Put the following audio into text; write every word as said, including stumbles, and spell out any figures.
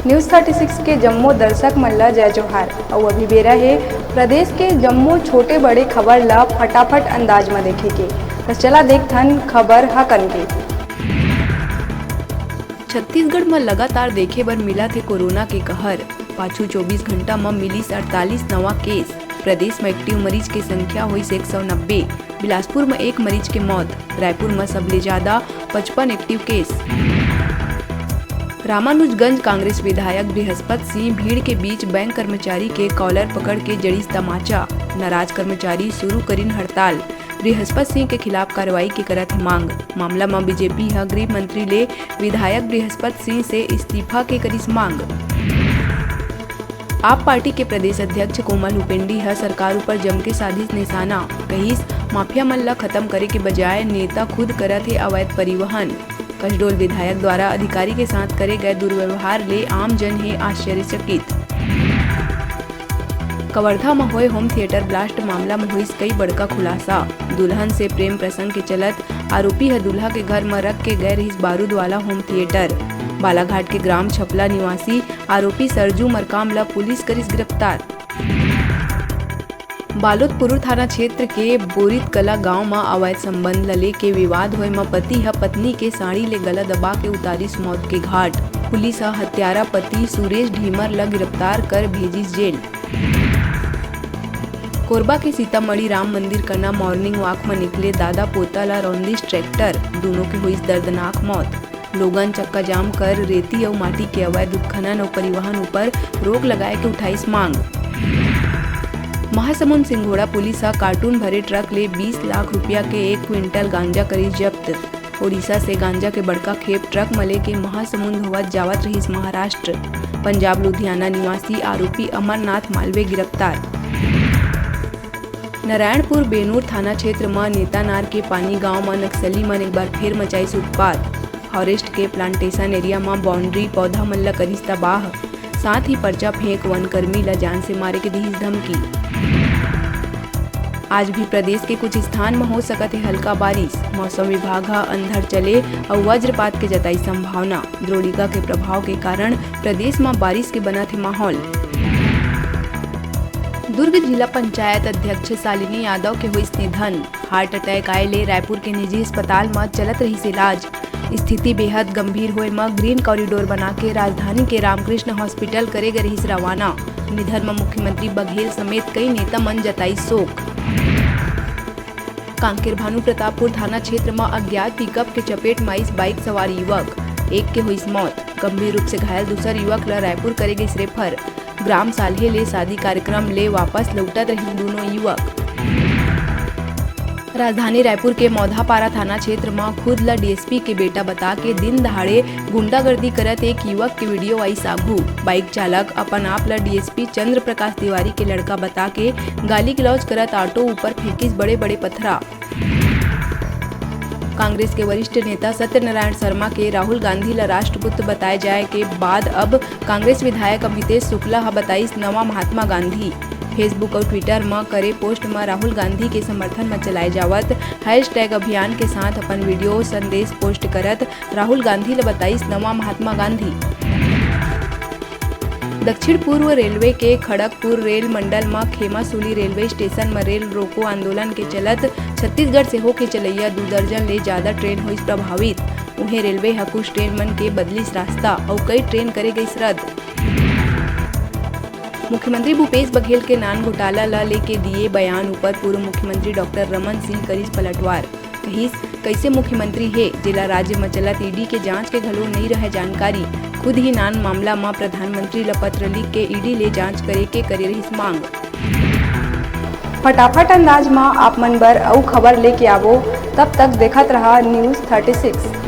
News thirty six के जम्मो दर्शक मन ला जय जोहार। अउ अभी बेरा हे प्रदेश के जम्मो छोटे बड़े खबर ला फटाफट अंदाज म देखे के। त चला देखथन खबर ह कन के। छत्तीसगढ़ म लगातार देखे बर मिलत हे कोरोना के कहर। पाछू चौबीस घंटा म मिलिस अड़तालीस नवा केस। प्रदेश म एक्टिव मरीज के संख्या होइस एक सौ नब्बे। बिलासपुर म एक मरीज के मौत। रायपुर म सबले जादा पचपन एक्टिव केस। रामानुजगंज कांग्रेस विधायक बृहस्पत सिंह भीड़ के बीच बैंक कर्मचारी के कॉलर पकड़ के जड़िस तमाचा। नाराज कर्मचारी शुरू करिन हड़ताल। बृहस्पत सिंह के खिलाफ कार्रवाई के करत हे मांग। मामला म बीजेपी ह गृह मंत्री ले विधायक बृहस्पत सिंह से इस्तीफा के करिस मांग। आप पार्टी के प्रदेश अध्यक्ष कोमल हुपेंडी ह सरकार ऊपर जमके साधिस निशाना, कहिस, माफिया मन ल खत्म करे के बजाय नेता खुद करत हे अवैध परिवहन। कसडोल विधायक द्वारा अधिकारी के साथ करे गए दुर्व्यवहार ले आम जन हे आश्चर्यचकित। कवर्धा म होए होम थिएटर ब्लास्ट मामला म होइस कई बड़का खुलासा। दुल्हन से प्रेम प्रसंग के चलत आरोपी ह दूल्हा के घर म रख के गए रहिस बारूद वाला होम थिएटर। बालाघाट के ग्राम छपला निवासी आरोपी सरजू मरकाम ल पुलिस करिस गिरफ्तार। बालोद पुरूर थाना क्षेत्र के बोरित कला गांव म अवैध संबंध ल लेके विवाद होए म पति ह पत्नी के साड़ी ले गला दबा के उतारिस मौत के घाट। पुलिस ह हत्यारा पति सुरेश ढीमर ल गिरफ्तार कर भेजिस जेल। कोरबा के सीतामढ़ी राम मंदिर कना मॉर्निंग वॉक म निकले दादा पोता ल रौंदिस ट्रैक्टर, दूनों के होइस दर्दनाक मौत। लोगन चक्काजाम कर रेती अउ माटी के अवैध उत्खनन अउ परिवहन ऊपर रोक लगाए के उठाइस मांग। महासमुंद सिंघोड़ा पुलिस ह कार्टून भरे ट्रक ले बीस लाख रुपया के एक क्विंटल गांजा करिस जब्त। ओडिशा से गांजा के बड़का खेप ट्रक म लेके महासमुंद होवत जावत रहिस महाराष्ट्र। पंजाब लुधियाना निवासी आरोपी अमरनाथ मालवीय गिरफ्तार। नारायणपुर बेनूर थाना क्षेत्र म नेतानार के पानी गांव म नक्सली मन एक बार फेर मचाइस उत्पात। फॉरेस्ट के प्लांटेशन एरिया म बाउंड्री पौधा मन ल करिस तबाह, साथ ही पर्चा फेंक वन कर्मी ल जान से मारे के दिहिस धमकी। आज भी प्रदेश के कुछ स्थान म हो सकत हे हल्का बारिश। मौसम विभाग ह अंधड़ चले अउ वज्रपात के जताई संभावना। द्रोणिका के प्रभाव के कारण प्रदेश म बारिश के बनत हे माहौल। दुर्ग जिला पंचायत अध्यक्ष शालिनी यादव के होइस निधन। हार्ट अटैक आए ले रायपुर के निजी अस्पताल म चलत रहिस इलाज। स्थिति बेहद गंभीर होए म ग्रीन कॉरिडोर बना के राजधानी के रामकृष्ण हॉस्पिटल करे गे रहिस रवाना। निधन म मुख्यमंत्री बघेल समेत कई नेता मन जताइस शोक। कांकेर भानु प्रतापपुर थाना क्षेत्र म अज्ञात पिकअप के चपेट म आइस बाइक सवार युवक, एक के होइस मौत। गंभीर रूप से घायल दूसर युवक ल रायपुर करे गइस रेफर। ग्राम साल्हे ले शादी कार्यक्रम ले वापस लौटत रहिन दूनों युवक। राजधानी रायपुर के मौधापारा थाना क्षेत्र म खुद ल डीएसपी के बेटा बता के दिन दहाड़े गुंडागर्दी करत एक युवक के वीडियो आइस आघू। बाइक चालक अपन आप ल डीएसपी चंद्र प्रकाश तिवारी के लड़का बता के गाली गलौज करत ऑटो ऊपर फेंकिस बड़े-बड़े पथरा। कांग्रेस के वरिष्ठ नेता सत्यनारायण शर्मा के राहुल गांधी ल राष्ट्रपुत्र बताए जाए के बाद अब कांग्रेस विधायक अमितेश शुक्ला ह बताइस नवा महात्मा गांधी। Facebook अउ Twitter म करे पोस्ट म राहुल गांधी के समर्थन म चलाए जावत हैशटैग अभियान के साथ अपन वीडियो संदेश पोस्ट करत राहुल गांधी ल बताइस नवा महात्मा गांधी। दक्षिण पूर्व रेलवे के खड़गपुर रेल मंडल म खेमासूली रेलवे स्टेशन म रेल रोको आंदोलन के चलत छत्तीसगढ़ से होके चलैया दू दर्जन ले जादा ट्रेन होइस प्रभावित। उहें, रेलवे ह कुछ ट्रेन मन के बदलिस रास्ता अउ कई ट्रेन करे गइस रद्द। मुख्यमंत्री भूपेश बघेल के नान घोटाला ल लेके दिए बयान ऊपर पूर्व मुख्यमंत्री डॉक्टर रमन सिंह करिस पलटवार। कहिस, कइसे मुख्यमंत्री हे, जेला राज्य म चलत ईडी के जांच के घलो नइ रहय जानकारी। खुद ही नान मामला म प्रधानमंत्री ल पत्र लिख के ईडी ले जांच करे के करे रहिस मांग। फटाफट अंदाज म आप मन बर अउ खबर लेके आबो, तब तक देखत रहा News thirty six।